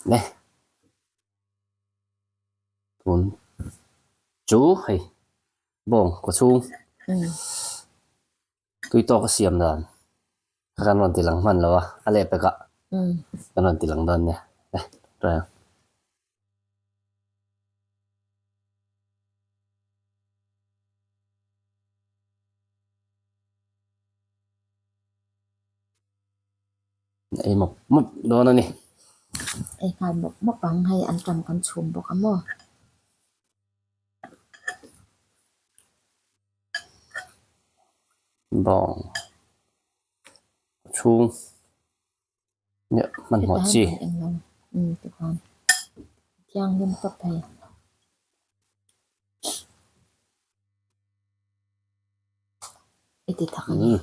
Le tun chu hei bawng kawchhung tui tawk a siam dan kha kan rawn ti lang hman lo a, a lehpekah kan rawn ti lang dawn nia le try ang. Ei mawp mawp dawn a ni. Ei nghal mawp mawp ang hei an tam kan chhum bawk a maw. Bawng chhung nia hmanhmawh chi. Thianghlim tawp hei. I ti tak a ni.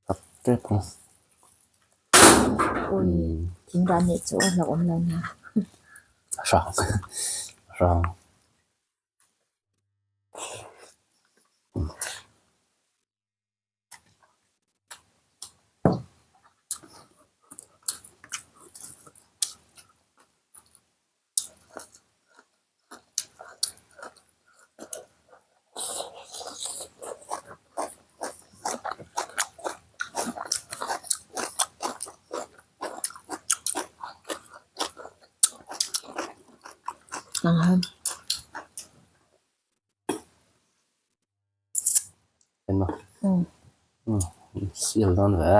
Tak tep ang. Ui, thing ran nih chu a hlauhawm lo nia. Hrang. Hrang. Enma sial dawn ve.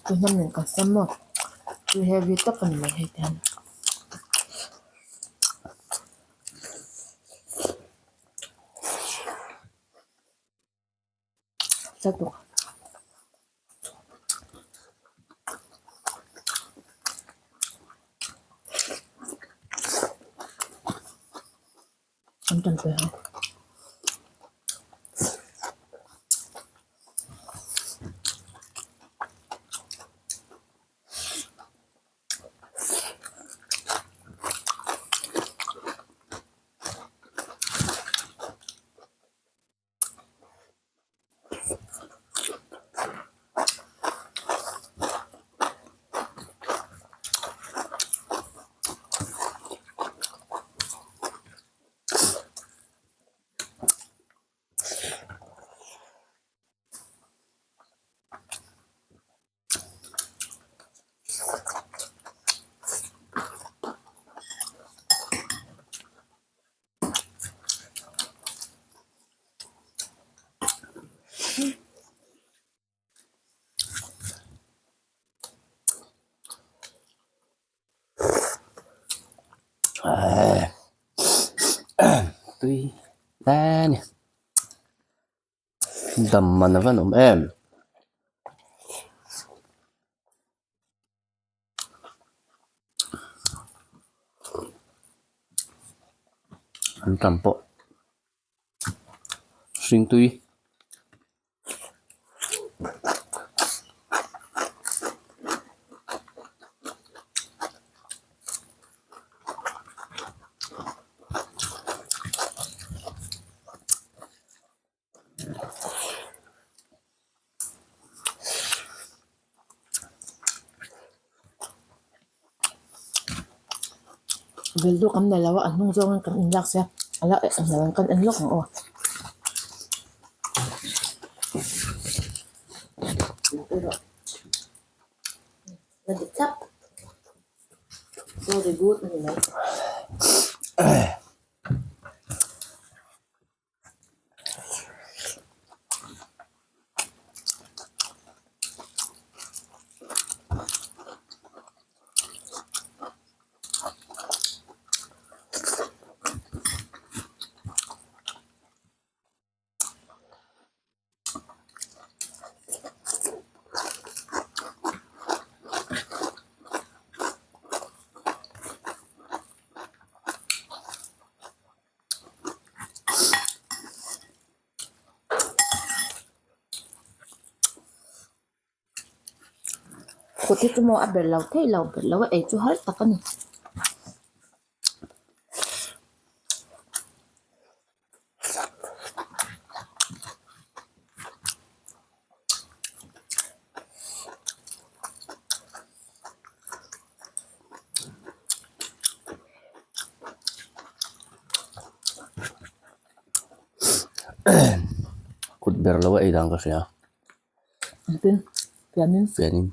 Tui hnam nen kan siam maw tui heavy tak a ni mai hei te hian. An tan ve ang. Tui hle a ni dam man a van awm em. An tam pawh hring tui. Bel duk an nei lo a a hnung zawngin kan inlak sia a la eh lo ang kan en lawk ang aw. La dik thlap very good a ni mai. Kut hi chu maw a ber lo theih lo ber lo a ei chu har tak a ni. Kut ber lo a ei dan ka hria. Engtin? Fianin? Fianin.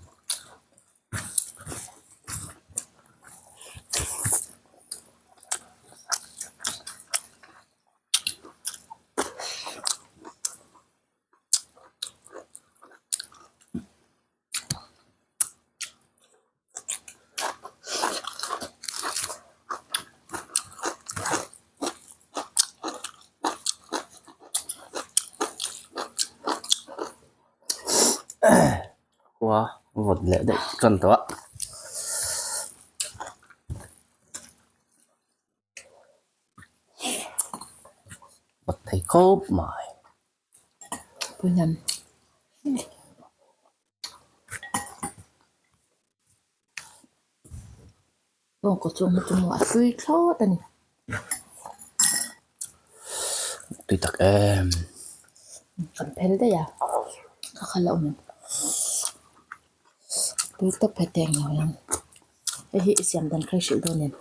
Khua vawt leh daih tan tawh a. Vawt thei khawp mai. Bawngkaw chhung hi chu maw a hlui thlawt a ni. Tui tak em. Kan phel daih a, ka kha la awm em. Tui tawp he teng lo ang. Hei hi i siam dan kha i hrilh dawn em?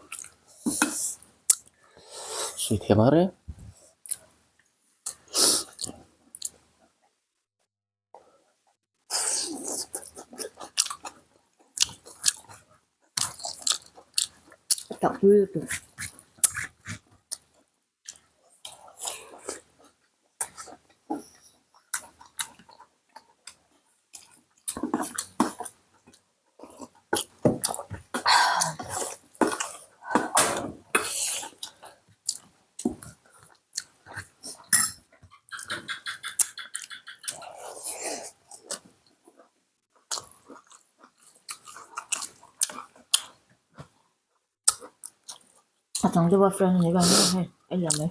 Sui thiam a reng. Tak pui lutuk. A chang deuh a friend a ni vang hei a liam mai.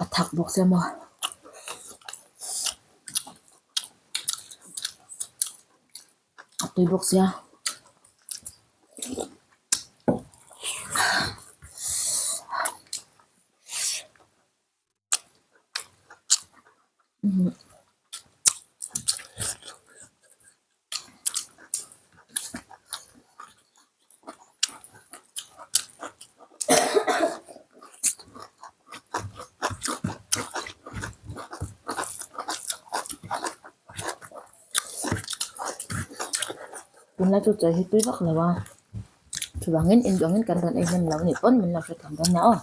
A thak bawk sia maw. A tui bawk sia. Tunlai chu chaw hi tui vak lo a chuvangin induangin kan rawn ei hnem lo anih pawn min lo hrethiam dawn nia aw.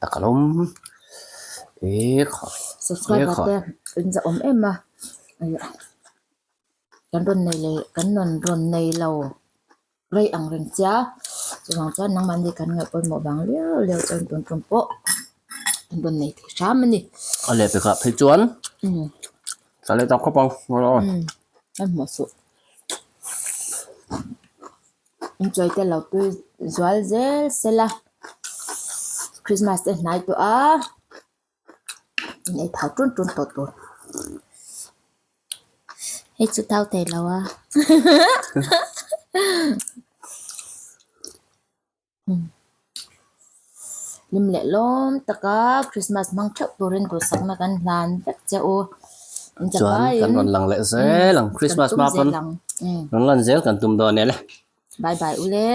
Tak alawm. E khaw. Subscriber te in za awm em a. Kan rawn nei leh kan rawn rawn nei lo rei ang reng chia. Chuvang chuan nangmahni kan ngaih pawimawh vang liau liau chuan tun tum pawh kan rawn nei thei hram a ni. A leh pekah phei chuan ka leh tak khawp ang. Kan hmuh suh. Inchawih te lo tui zual zel sela Christmas te hnai tawh a in ei thau tun tun tawh tur. Hei chu thau thei lo a. Hlim leh lawm taka Christmas hmang theuh turin duhsakna kan hlan vek che u. In Chuan kan rawn lang leh zel ang Christmas hma pawn rawn lan zel kan tum dawn e le. Bye bye u le.